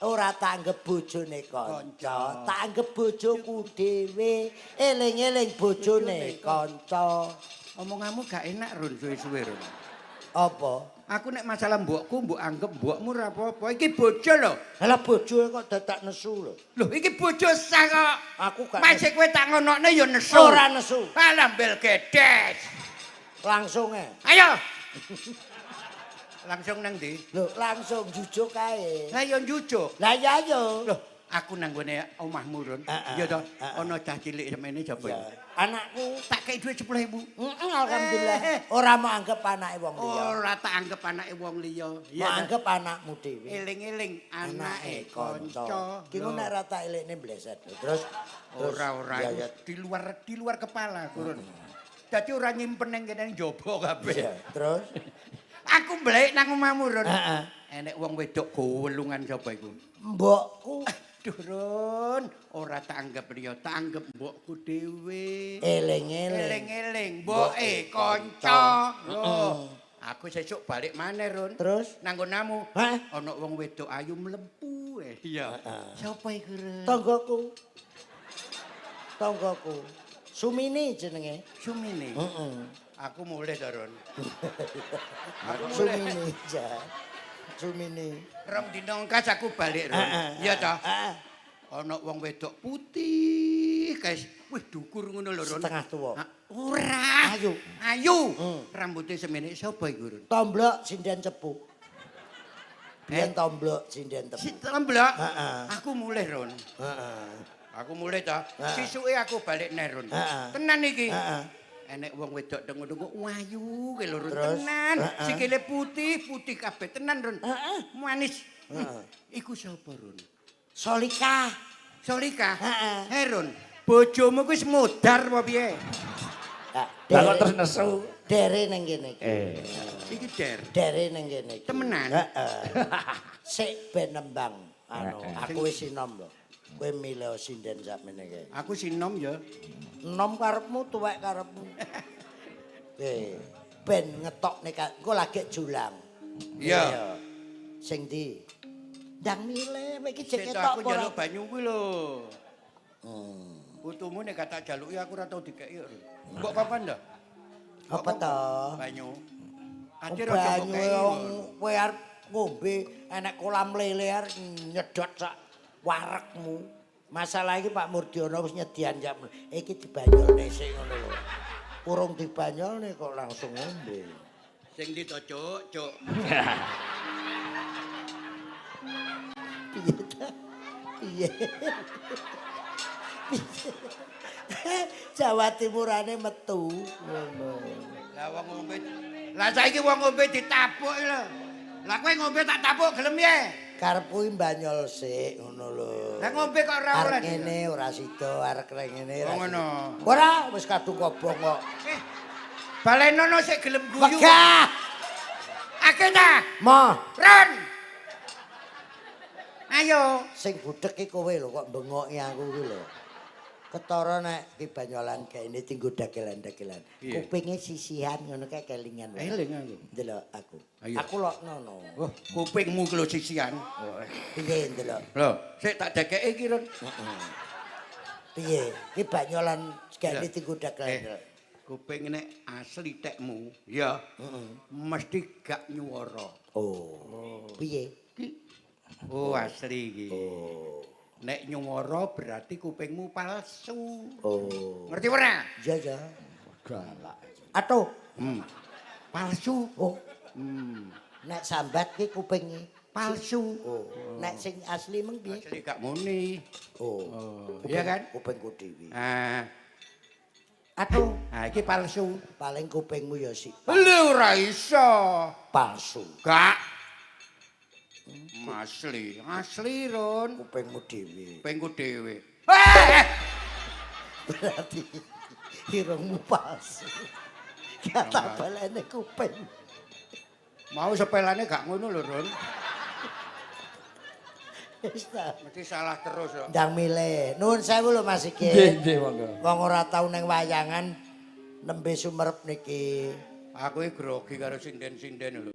Ora tak anggap bojone kanca, tak anggap bojoku dhewe. Eling-eling bojone kanca. Omonganmu gak enak Ron suwe-suwe Ron. Apa? Aku nek masalah mbokku mbok anggap mbokmu ora apa-apa. Iki bojo lho. Lah bojoe kok dadak nesu lho. Lho iki bojo sah kok. Aku gak Masih kowe tak ngonokne ya nesu. Ora nesu. Alah bel gedes. Langsung ae. Ayo. Langsung nang ndi? Lho, langsung jujuk kae. Lah ya njujuk. Lah ya yo. Loh, Aku nang gone omahmu, Run. Heeh. Ya toh, Heeh. ana cah cilik semene sapa Ya. iku? Anakku. Tak kei dhuwit 10.000. Heeh, alhamdulillah. Ora mau anggap anake wong liya. Ora tak anggap anake wong liya. Mau anggap anakmu dhewe. Eling-eling anake kanca. Ki ngono nek ora tak elekne bleset. Terus terus Ora ora ya, iku ya. di luar kepala, Run. Dadi ora nyimpen ning kene njaba kabeh. Iya, terus Aku mblek nang omahmu, Run. Heeh. Enek wong wedok gowelungan sapa iku? Mbokku. Aduh, Run, ora tak anggap liya, tak anggap mbokku dhewe. Eling-eling. Eling-eling, mboke kanca. Lho, aku sesuk balik maneh, Run. Terus? Nang nggonamu. Hah? Ana wong wedok ayu mlempu. Iya. Sapa iku, Run? Tanggaku. Tanggaku. Sumini jenenge. Sumini. Heeh. Aku mulih to, Run. Aku mulih. Sumini, ja. Sumini. Rong dina engkas aku balik, Run. Heeh. Iya toh? Heeh. Ana wong wedok putih, guys. Wih, dukur ngono lho, Run. Setengah tuwa. Ha, ora. Ayu. Ayu. Hmm. Rambutnya semene sapa iku, Run? Tomblok sinden cepu. Biyen tomblok sinden Si tepu. tomblok. Heeh. Aku mulih, Run. Heeh. Aku mulih ta. Heeh. Sisuke aku balik neh, Run. Heeh. Tenan iki. Heeh. Enek wong wedok dengo-dengo ayu ke lho, Run. Terus? Tenan. Heeh. Sikile putih, putih kabeh. Tenan, Run. Heeh. Manis. Heeh. Iku sapa, Run? Solika. Solika. Heeh. Hei, Run. Bojomu kuwi wis modar apa piye? Lah Lah kok terus nesu. Dere ning kene iki. Iki der. Dere ning kene iki. Temenan? Heeh. Sik ben nembang anu, aku wis sinom lho. Kowe milih sinden sakmene iki. Aku sinom ya. Enom karepmu, tuwek karepmu. Ben ngetokne engko lagi julang. Iya. Sing ndi? Ndang milih, kowe iki jek Sik ketok aku apa ora? njaluk banyu kuwi lho. Putumu nek gak tak jaluki aku ora tau dikeki kok. Mbok kapan ta? Apa to? Banyu. Kadir aja mbok Banyu kei. wong kowe arep ngombe enek kolam lele arep nyedot sak warekmu. Masalah iki Pak Murdiono wis nyedian jam. Iki dibanyolne sik ngono lho. Urung dibanyolne kok langsung ngombe. Sing ndi to, Cuk? Cuk. Piye ta? Piye? Jawa Timurane metu ngono. Lah wong ngombe. Lah saiki wong ngombe ditapuk lho. Lah kowe ngombe tak tapuk gelem ye? Karepku iki banyol sik ngono lho. Lah ngombe kok ora Arep ora. ngene ora sida, arep ngene ora. Oh, ngono. sida. Ora, wis kadung kobong kok. Eh. Balenono sik gelem guyu. Wegah. Akeh ta? Ma, Ron. Ayo. sing budhek ki kowe lho kok bengoki aku ki lho. Ketara nek ki banyolan gaene tinggo dagelan-dagelan. Piye? Kupinge sisihan ngono kae kelingan. wae. Eling aku. Ndelok aku. Ayo. Aku lokno no. Oh, kupingmu ki lho sisian. Piye ndelok? Lho, sik tak dekeki iki, Ron. Piye? Ki banyolan gaene Iya. tinggo dagelan. Eh, kuping nek asli tekmu, ya. Mesti gak nyuwara. Oh. Piye? Ki. Oh, asli iki. Oh. Nek nyuwara berarti kupingmu palsu. Oh. Ngerti ora? Iya ya. Galak. Atuh. Palsu. Oh, nek sambat ki kupinge. Palsu. Oh. Nek sing asli meng piye? Asli gak muni. Oh. Oh, iya kan? Kupingku dhewe. Ah, Atuh, ah iki palsu. paling kupingmu ya sik Lho ora iso. palsu. Gak. Asli, asli Ron. Kupingmu dhewe. Kupingku dhewe. Eh, Berarti irungmu palsu. Kata balene kuping. Mau sepelane gak ngono lho, Ron. Wis ta. Mesti salah terus kok. Ndang milih. Nuwun sewu lho Mas iki. Nggih, nggih monggo. Wong ora tau nang wayangan nembe sumerep niki. Aku iki grogi karo sinden-sinden lho.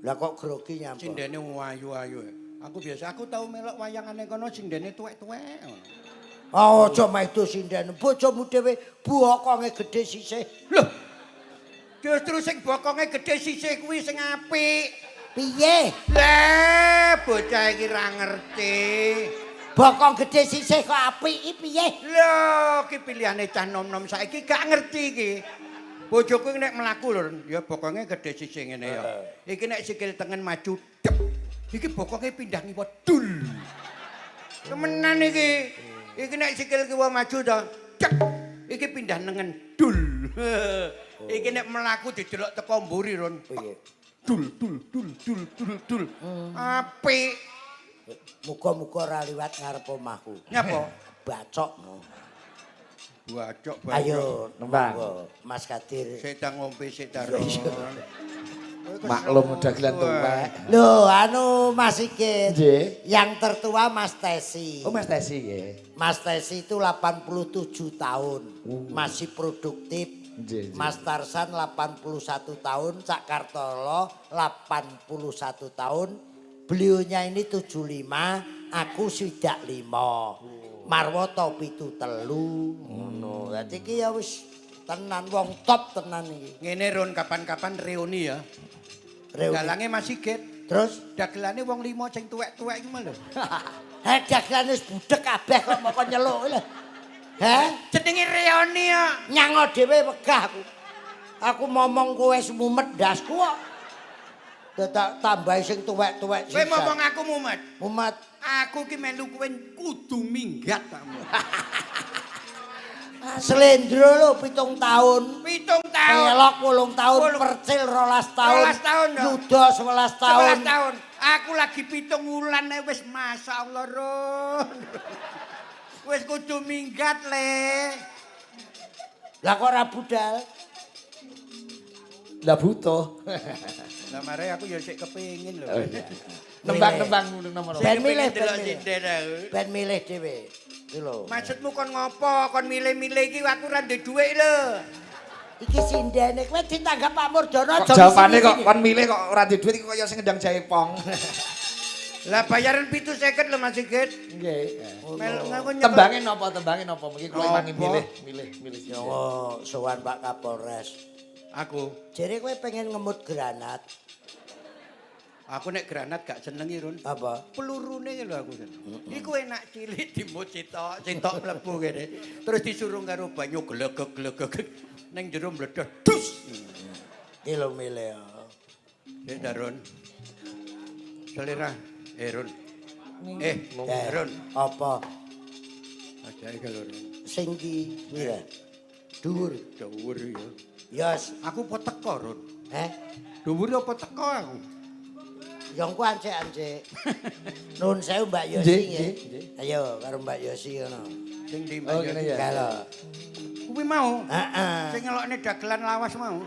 Lah kok grogi nyapa? Sindene ayu-ayu. Aku biasa aku tau melok wayangane kono sindene tuwek-tuwek ngono. Oh, aja maido sinden. Bojomu dhewe bokonge gedhe sisih. Loh. Justru sing bokonge gedhe sisih kuwi sing apik. Piye? Lah, bocah iki ra ngerti. Bokong gedhe sisih kok apik iki piye? Lho, iki pilihane cah nom-nom saiki gak ngerti iki. Bojoku nek mlaku lho, ya bokonge gedhe sisih ngene ya. Iki nek sikil tengen maju, dep. Iki bokonge pindah ngiwa dul. Temenan iki. Iki nek sikil kiwa maju to, cek. Iki pindah nengen dul. Iki nek mlaku didelok teko mburi, Ron. Piye? Dul dul dul dul dul dul. Apik. Muga-muga ora liwat ngarep omahku. Nyapa? Bacok no. Bacok bacok. Ayo Nembang. monggo, Mas Kadir. Setan ngombe setan. Ron. Maklum dagelan tuwek. Loh, anu Mas Sigit. Nggih. Yang tertua Mas Tesi. Oh, Mas Tesi nggih. Mas Tesi itu 87 tahun, masih produktif. Nggih, nggih. Mas Tarsan 81 tahun, Cak Kartolo 81 tahun. Beliaunya ini 75, aku 65. Marwoto 73 ngono. Dadi iki ya wis tenan wong top tenan iki. Ngene Ron kapan-kapan reuni ya. Reuni. Dalange Mas Sigit. Terus Dagelane wong limo sing tuwek-tuwek iku mah lho. Heh, dagelan wis budhek kabeh kok moko nyeluk lho. Heh? Jenenge reuni ya. Nyango dhewe wegah aku. Aku momong kowe wis mumet ndasku kok. Dadak tambahi sing tuwek-tuwek Kowe ngomong aku mumet. Mumet. Aku ki melu kowe kudu minggat kamu. Slendro lho 7 tahun. 7 tahun. Pelok 8 tahun, percil 12 tahun. 12 tahun, ya. Yuda 11 tahun. 11 tahun. Aku lagi 7 wulan ae wis masyaallah Ron. Wis kudu minggat le. Lah kok ora budal? Lah butuh. Lah mare aku ya sik kepengin lho. Oh, iya. Nembang-nembang nomor. Ben milih, ben delok milih. sinden aku. Ben milih dhewe. Iki lho. Maksudmu kon ngopo? Kon milih-milih iki aku ora ndek dhuwit lho. Iki sindene kowe ditanggap Pak Murdono Kok jawabane kok kon milih kok ora duwe dhuwit iki kaya sing ngendang jaipong. Lah bayaran 750 lho Mas Sigit. Nggih. Melu aku nyekel. Tembange napa? Tembange napa? Mungkin kula Napa? mangi milih, milih, milih. Yo sowan Pak Kapolres. Aku, Jere kowe pengen ngemut granat. Aku nek granat gak seneng iki, Run. Apa? Pelurune lho aku seneng. Iku enak cilik dimut sitok, sitok mlebu kene. Terus disuruh karo banyu glegek-glegek ning jero mledos. Dus. Iki lho milih. Sik ta, Run. Selera, eh Run. Eh, Eh, Run. Apa? Aja iki lho, Run. Sing ki pira? Dhuwur. Dhuwur ya. Yos, Aku apa teko, Run? eh? Dhuwur apa teko aku? Ya engko ancek-ancek. Nuwun sewu Mbak Yosi Nggih, nggih. nggih, Ayo karo Mbak Yosi ngono. Sing di Oh, ngene ya. Kalau Kuwi mau. heeh. Sing ngelokne dagelan lawas mau.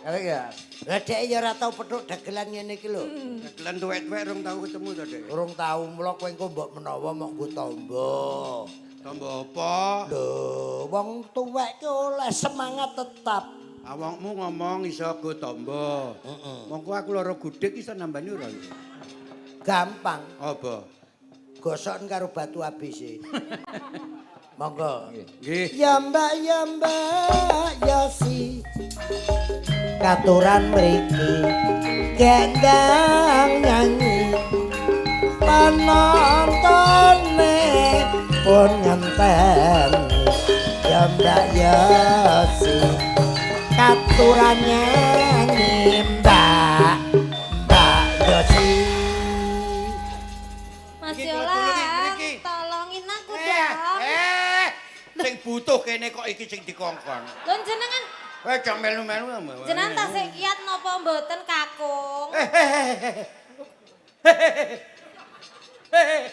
Elek ya. Lah dhek ya ora tau petuk dagelan ngene iki lho. Dagelan tuwek-tuwek rong tau ketemu to, Dek. Urung tau mula kowe engko mbok menawa mok nggo tombo. Tombo apa? Lho, wong tuwek ki oleh semangat tetap. Awakmu ngomong iso go tombo. Mongko aku lara gudeg iso nambani ora? Gampang. Apa? Gosoken karo batu ABC. Monggo. Nggih. Ya Mbak, ya Mbak Yosi. Katuran mriki gendang nyanyi. Penontone pun ngenteni. Ya Mbak Yosi. Katuran nyanyi Mbak Mbak Yosi. Mas Iki kula Yola, tulungi, mriki. tolongin aku Eh, dong. eh, sing butuh kene kok iki sing dikongkon. Lho jenengan Eh, aja melu-melu. jenengan tasik kiat napa mboten kakung? Eh, eh, eh, eh.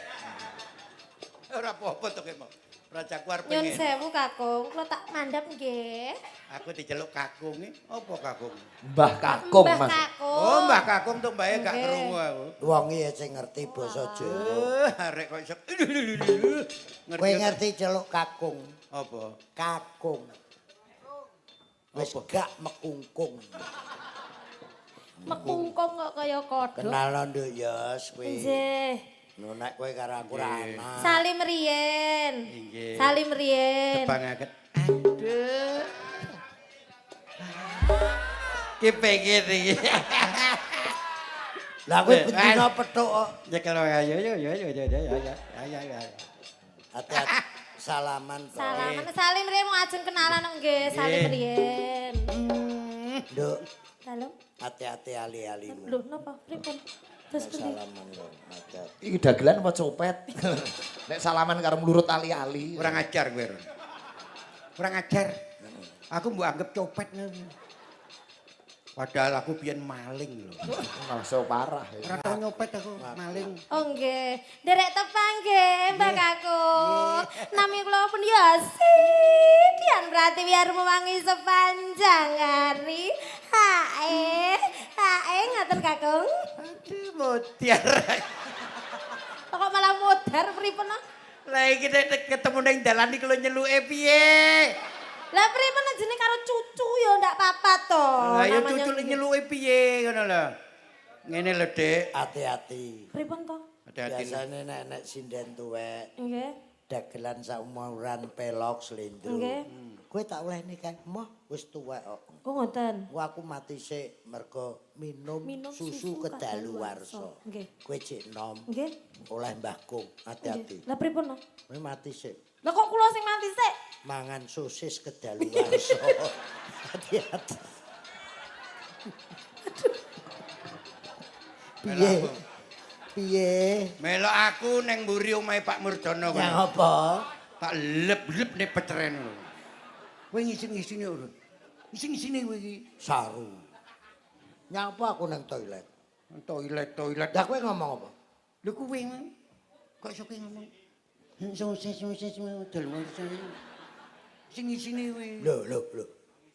Ora apa-apa to kemo. Rajaku arep Nyun pengen. sewu kakung, kula tak mandhap nggih. Aku diceluk kakung iki. Apa kakung? Mbah Kakung, Mbah Mas. Kakung. Oh, Mbah Kakung tuh mbahe gak Nggih. krungu aku. Wong iki sing ngerti basa Jawa. Eh, arek kok iso. Kowe ngerti celuk kakung? Apa? Kakung. Wis gak mekungkung. Mekungkung kok kaya kodhok. Kenal nduk Yos kowe. Nggih. No nek kowe karo aku ra ana. Salim riyen. Nggih. Salim riyen. Tepangaken. Aduh. Ki pengen iki. Lah kowe bendina petuk kok. Nyekel ayo yo yo yo yo yo yo yo yo. Hati-hati salaman to. Salaman salim riyen mau ajeng kenalan kok nggih, salim Nggih. riyen. Nduk, Dalem. hati-hati ali-alimu. Lho napa? Pripun? Terus pundi? Salaman kok, macet. Iki dagelan apa copet? Nek salaman karo mlurut ali-ali. Kurang ajar kowe. Ron. Kurang ajar. Aku mbok anggap copet ngono. Padahal aku biyen maling lho. Malah so parah. Ya. Ora tau nyopet aku, maling. Oh nggih, nderek tepang nggih Mbah Kakung. Nami kula pun Yasin. Dian Pratiwi Armuwangi sepanjang hari. Hae, hae ngaten Kakung. Aduh, mutiar. Kok malah modar pripun ah? Lah iki nek ketemu ning dalan iki lho nyeluke piye? Lah pripun jenenge karo cucu ya ndak apa-apa to. Lah ya Namanya cucu nggih. nyeluke piye ngono lho. Ngene lho, Dik. Hati-hati. Pripun to? Hati-hati. Biasane nek nek sinden tuwek Nggih. dagelan saumuran pelok slendro. Nggih. Kowe tak olehne kae, moh wis tuwek kok. Oh ngoten. Wah, aku mati sik mergo minum, Minum susu susu kedaluwarsa. kedaluwarsa. Nggih. Kowe cek nom Nggih. oleh Mbah Kung, hati-hati. Lah pripun to? Kowe mati sik. Lah kok kula sing mati sik? Mangan sosis kedaluwarsa. Hati-hati. Piye? Piye? Melok aku neng mburi omahe Pak Murjono kowe. Yang apa? Tak lep-lep nek petren lho. Kowe ngisin-ngisine ora? Ngisin-ngisine kowe iki. Saru. Nyapa aku nang toilet? Toilet, toilet. Lah kowe ngomong apa? Lho kowe kok iso kowe ngomong? Sosis, sosis, daluwarsa. Sing ngisine kowe. Lho, lho, lho.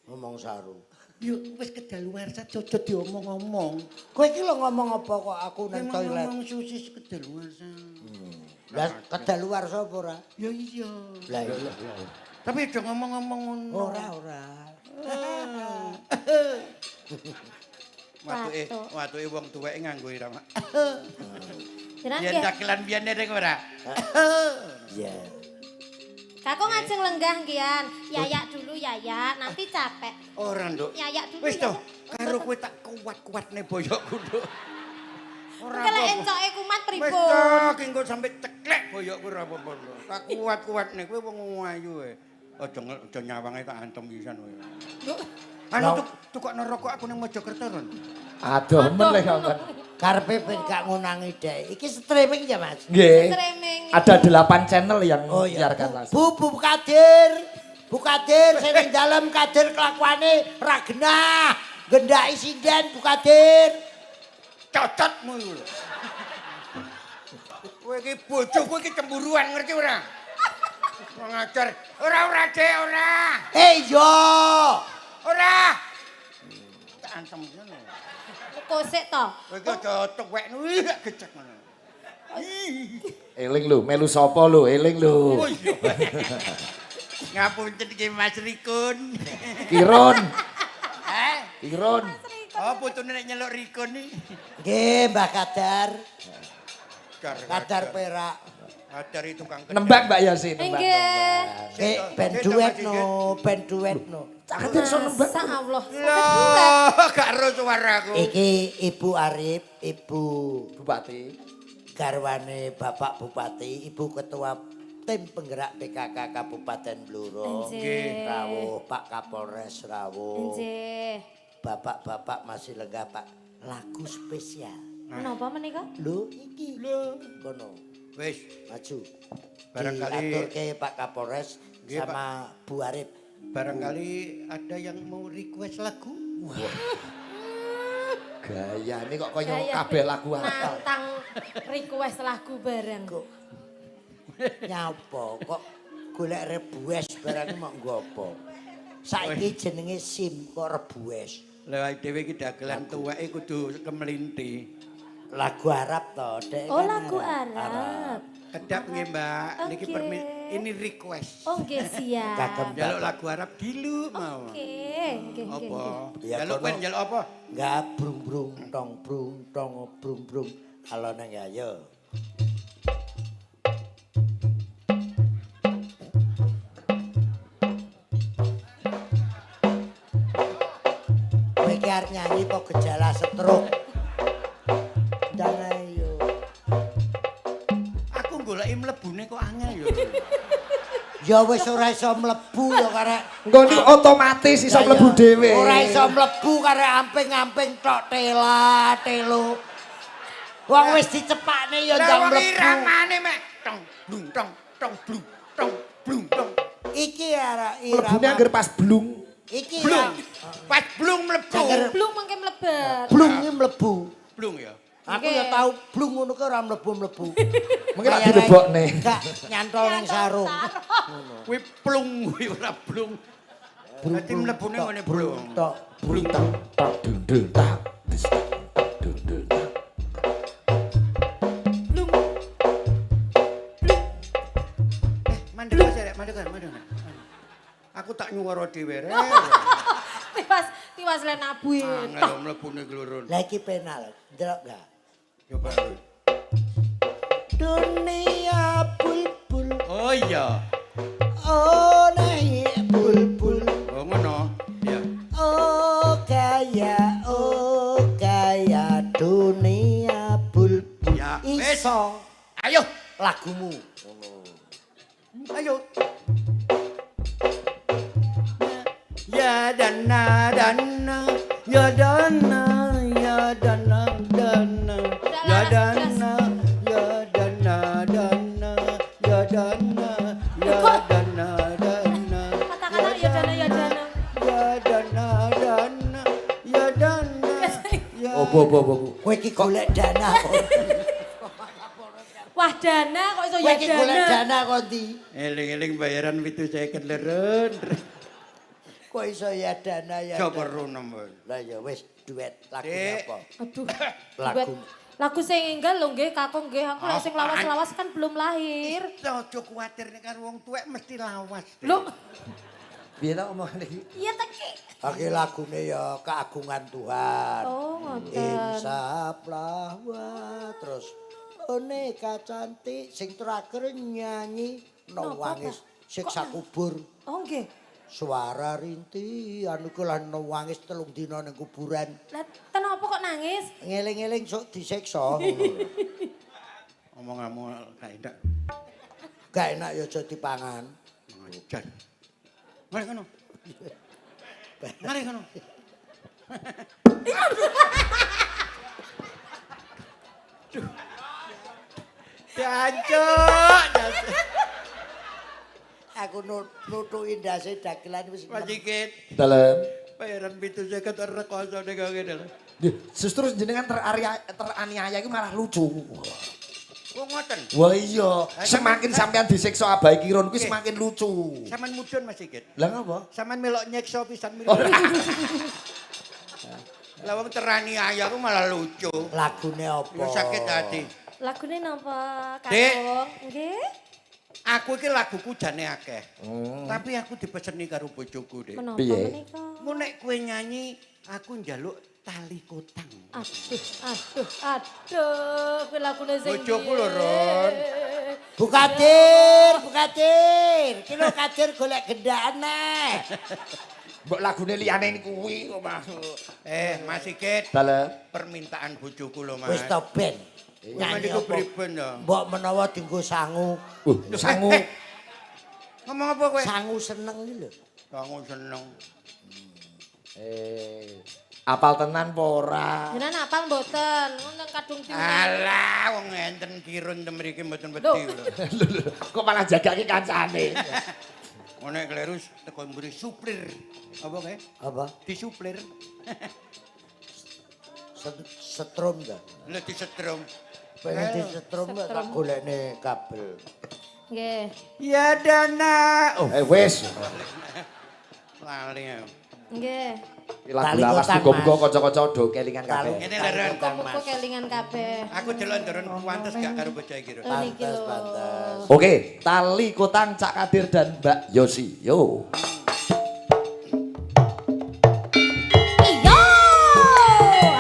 Ngomong saru. Yo wis kedaluwarsa aja diomong-omong. Kowe iki lho ngomong apa kok aku nang Memang toilet? ngomong sosis kedaluwarsa. Lah kedaluwarsa apa ora? Ya iya. Lah iya. Tapi aja ngomong-ngomong ngono. Ora, ora. Watuke, Watuk. watuke wong tuweke nganggo irama. Jenengan Yen nggih. dagelan biyen ning ora. Iya. Kakung ngajeng lenggah nggih. Yayak dulu yayak, nanti capek. Ora, Nduk. Yayak dulu. Wis to, yayak. karo kowe tak kuat-kuatne boyokku, Nduk. Ora Engke lek apa-apa. encoke kumat Wis pripun? to, ki engko sampe ceklek boyokku ora apa-apa. Nduk. Tak kuat-kuatne kowe wong ayu e. Aja aja nyawange tak antem pisan kowe. Anu tukokno rokok aku ning Mojokerto, Ron. Aduh men lek kon. Karepe ben gak ngunangi dhek. Iki streaming ya, Mas? Nggih. Streaming. Ada 8 channel yang Oh iya. menyiarkan langsung. Bu, Bu Kadir. Bu Kadir sing ning dalem Kadir kelakuane ra genah. Gendaki sinden Bu Kadir. Cocotmu iku lho. Kowe iki bojo kowe iki cemburuan ngerti ora? Wong ajar. Ora ora Dek, ora. Eh yo. Ora. Tak antem ngono. Kosek to. Kowe iki aja tuwek wih gecek ngono. Eling lho, melu sapa lho, eling lho. Oh iya. Ngapunten iki Mas Rikun. Kirun, Eh? Kirun. Oh putune nek nyeluk Rikun iki. Nggih, Mbah Kadar. Kadar perak. Kadar itu tukang kendang. Nembak Mbak Yasin, nembak. Nggih. Eh, ben duet no, ben duet no. Cak Kadir iso nembak. Masa Allah. Sampai duet. Loh, gak ero suaraku. Iki Ibu Arif, Ibu Bupati. garwane Bapak Bupati, Ibu Ketua Tim Penggerak PKK Kabupaten Blora. Nggih. Rawuh Pak Kapolres rawuh. Nggih. Bapak-bapak masih lenggah Pak. Lagu spesial. Menapa menika? Lho iki. Lho. Kono, Wis, maju. Barangkali- Diaturke Pak Kapolres Nggih, Pak. sama Bu Arif. barangkali ada yang mau request lagu. Gayane kok kaya Gaya kabeh lagu apal. Nantang request lagu bareng. Kok nyapa kok golek rebues barang mau nggo apa? Saiki jenenge SIM kok rebues. Lah dhewe iki dagelan tuweke kudu kemelinti. Lagu Arab to, Dek. Oh kan lagu Arab. Kedap nggih, Mbak. Niki Oke. ini request. Oh nggih siap. Kagem Njaluk lagu Arab dilu mau. Oke, nggih nggih. Apa? nggih. Ya, Njaluk kono. kowe njaluk apa? Enggak brung brung tong brung tong brung brung. Kalau nang ayo. Kowe iki arep nyanyi apa gejala stroke? Ndang ayo. Aku goleki mlebune kok angel ya. Ya wis ora iso mlebu ya karek. Engko niku otomatis iso mlebu dhewe. Ora iso mlebu karek amping-amping tok tela telo. Wong wis dicepakne ya Lah ndang wong mlebu. iramane mek tong blung tong tong blung tong blung tong. Iki ara Mlebune irama. angger pas blung. Iki Blung. Pas blung mlebu. Angger- Blung mangke mlebet. blung iki mlebu. Blung ya. Aku Oke. ya tau blung ngono ki ora mlebu-mlebu. Mungkin lak Bayarane dilebokne. Gak nyantol ning sarung. Kuwi plung kuwi ora blung. Dadi mlebune ngene blung. Tok. Blung tak tak dung dung tak. Des, tak dung dung tak. Blung. Mandek aja rek, mandek mandek. Aku tak nyuwara dhewe rek. Tiwas tiwas le nabuhe. Angel mlebune glurun. Lah iki penal, ndelok gak? Coba. Dunia bulbul, Oh iya. oh naik bulbul. Oh ngono. Iya. Oh gaya dunia bulbul. Ya, wis. Iso Ayo. lagumu. Ayo. Ya dana dana, ya dana, ya dana dana, ya dana, ya dana dana, ya dana, ya dana dana. Kata-kata ya dana ya dana. Ya dana dana, ya dana. Ya Opo opo opo. Kowe iki golek dana kok. Wah dana kok iso Kowe ya iki golek dana. dana kok ndi? Eling-eling bayaran 750 leren. Kok iso ya dana ya. Coba dana. rono, Mbak. Lah ya wis duet lagune Dek. apa? Aduh. Lagu. Duet. Lagu sing enggal lho nggih kakung nggih. Aku lek sing lawas-lawas kan belum lahir. Aja kuwatir nek karo wong tuwek mesti lawas. Dek. Lho, Piye ta omongane iki? iya ta ki. Oke lagune ya keagungan Tuhan. Oh, ngoten. Insaplah wah terus boneka cantik sing terakhir nyanyi Napa, nangis Pak? siksa kubur. Oh nggih. Suara rintihan iku lan nangis 3 dina ning kuburan. Lah ten apa kok nangis? Ngeling-eling sok disiksa. Omonganmu gak enak. Gak enak ya aja dipangan. Ngajar. Mari kono. Mari kono. Jancuk, jancuk. Aku nutuki ndase dagelan wis Mas Sigit, Dalem. bayaran 750 rekoso ning ngene lho. Justru jenengan teraniaya iku malah lucu. Wong ngoten. Wah iya, semakin sampean disiksa Abai Kirun kuwi semakin lucu. Sampeyan mudhun Mas Sigit. Lah ngapa? Sampeyan melok nyekso pisan mriki. Lah wong teraniaya aku malah lucu. Lagune apa? Ya sakit hati. Lagune napa Dek. kakung? Nggih. Aku iki laguku jane akeh. Tapi aku dipeseni karo bojoku, Dik. Menapa Piye? menika? Mu nek kowe nyanyi, aku njaluk tali kotang. Aduh, aduh, aduh, kuwi lagune sing Bojoku piye? lho, Ron. Bu Kadir, Bu Kadir. Ki lho Kadir golek gendaan neh. Mbok lagune liyane kuwi kok Mas. Mas Sigit, Dalem. permintaan bojoku lho, Mas. Wis to ben. Nyanyi Nyanyi iku apa? pripun to? Mbok menawa dienggo sangu. Sangu. Ngomong apa kowe? Sangu seneng iki lho. Sangu seneng. Apal tenan apa ora? Jenengan apal mboten? Wonten kadung diundang. Alah, wong enten kirun ten mriki mboten wedi Lho. lho. Lho, lho, kok malah jagake kancane. Ngono nek kleru teko mburi suplir. Apa kae? Apa? Disuplir. Setrum ta. Lho disetrum. Pengen disetrum kok tak golekne kabel. Nggih. Ya dana. Oh, Wis. lali. aku. Nggih. Iki lagu Tali lawas kotang, muga-muga Mas. kanca-kanca do kelingan kabeh. Ngene lho, Ron. Kotang, Muga Mas. kelingan kabeh. Aku delok ndurun pantes gak karo bocah iki, Ron. Oh, niki Pantes, lho. pantes. Oke, tali kotang Cak Kadir dan Mbak Yosi. Yo. Iyo!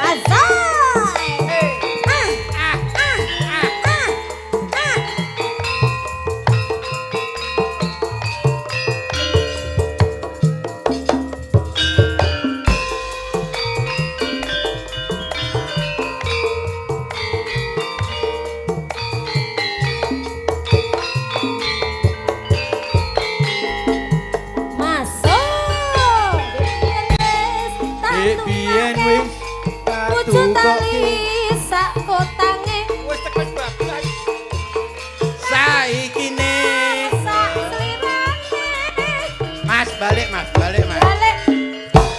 Azai! Ah, ah, ah, ah, ah. Mas, balik Mas. Balik.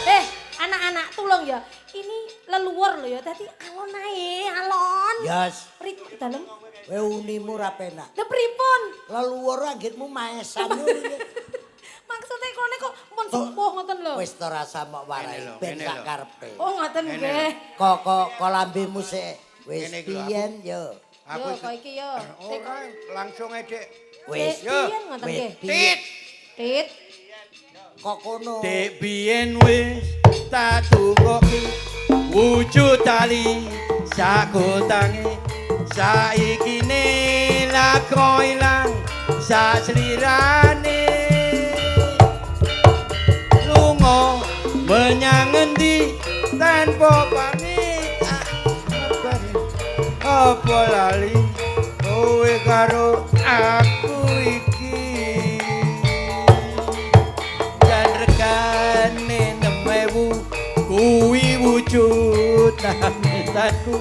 Eh, anak-anak tolong ya. Ini leluhur lho ya. Dadi alon ae, alon. Yos, Ritme dalem. kowe unimu ra penak. Lha pripun? Leluhur anggitmu maesan. Maksudnya klone kok mun sepuh ngoten lho. Wis to rasa mok warai Ngene lho, ben ngene sak lho. karepe. Oh, ngoten nggih. Kok kok kok lambemu sik wis Ngene iki lho, aku. piyen yo. Aku Yo, kok iki yo. Ora, langsung ae, Dik. Wis Yo. Piyen ngoten wis nggih. piyen Tit. Tit. kok kono. Dek biyen wis tak tukoke wujud tali sakotange saiki ne lako ilang saslirane lunga menyang endi tanpa pamit apa lali kowe karo aku iki jan regane 6.000 kuwi wujud tamitanku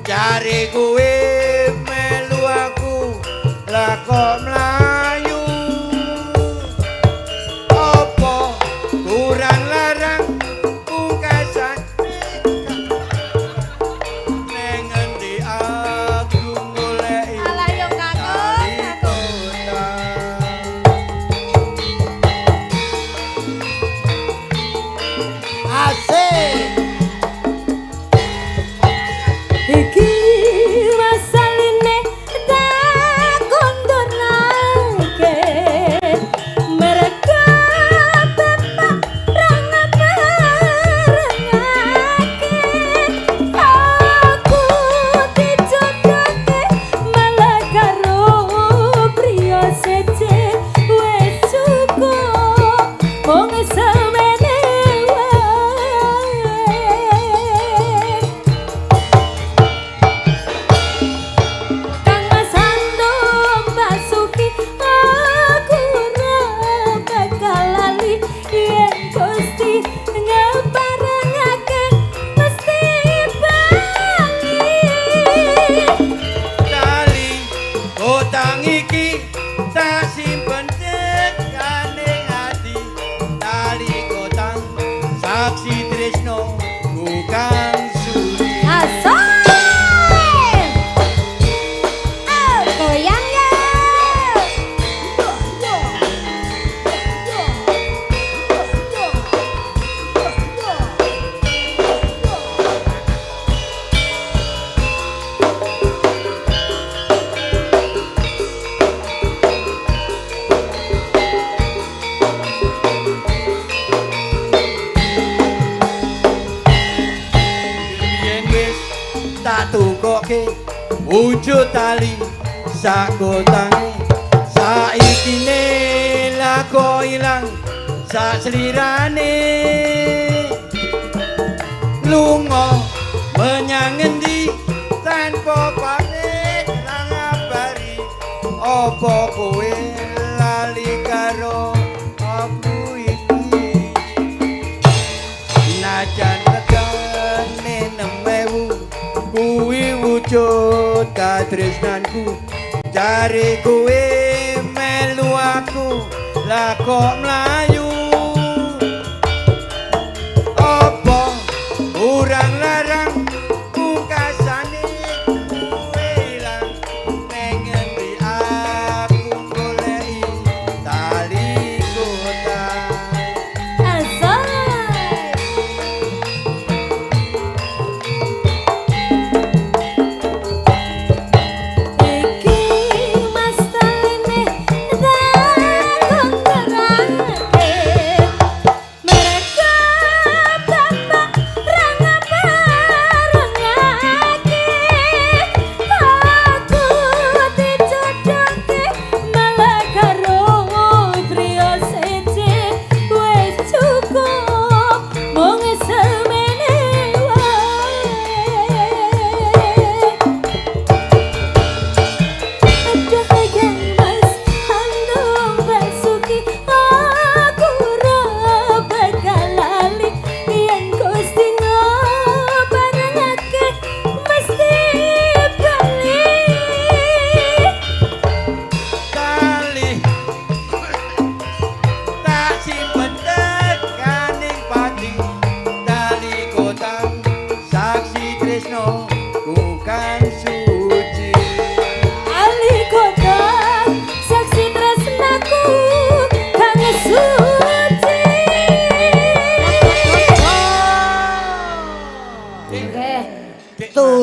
cari kowe melu aku lah kok mlayu apa kurang larang pungkasan neng endi aku goleki Alah yo kakung, kakung. Asik. Iki masaline tak kondonake mereka bapak ra ngaparengake aku dijodohke malah karo priya seje wis cukup mung semene wae. Kang Mas Ando Basuki aku ora bakal lali yen Gusti ngeparengake mesti bali. Tali utang iki tak simpen tekane ati tali kotang saksi tresno kang suri. Asal. Oh, goyang ya. Yen wis tak tukoke wujud tali sakotange saiki ne lako ilang saslirane lunga menyang endi tanpa pamit lan ngabari apa kowe lali karo aku iki najan regane 6.000 kuwi wujud katresnanku cari kowe melu aku lah kok mlayu apa kurang larang pungkasane kowe ilang neng endi aku goleki tali kota. Asal. Iki masaline tak kondorake.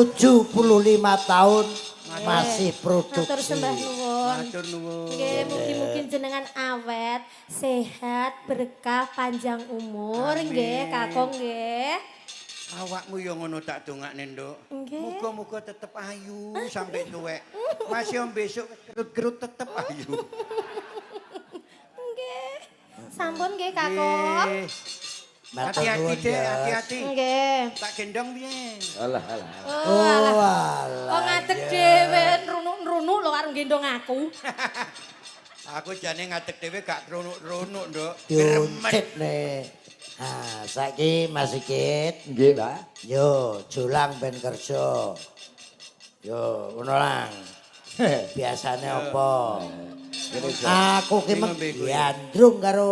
75 tahun masih Matur produksi. sembah nuwun. Matur nuwun. Nggih, mugi-mugi jenengan awet, sehat, berkah, panjang umur nggih, Kakung nggih. Awakmu yo ngono tak dongakne, Nduk. Nggih. Muga-muga tetep ayu sampai tuwek. Masih om besok kerut-kerut tetep ayu. Nggih. Sampun nggih, Kakung. Nggih. Matur Hati-hati, nuwun, Dek, Yos. hati-hati. Nggih. Tak gendong piye? Alah alah. Oh, alah. Oh, alah. Oh, ngadeg dhewe nrunuk-nrunuk lho karo gendong aku. Aku jane ngadeg dhewe gak trunuk-trunuk, Nduk. Diuncit nih. Ah, saiki Mas Sigit, Nggih, Pak. yo julang ben kerja. Yo, ngono lang. Biasane apa? Aku ki Ini ngombe kuwi. gandrung karo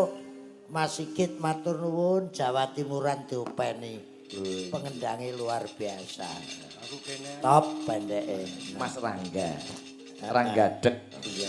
Mas Sigit, matur nuwun, Jawa Timuran diopeni. Pengendange luar biasa. Aku kene Top pendeke. Mas Rangga. Rangga dek. Iya.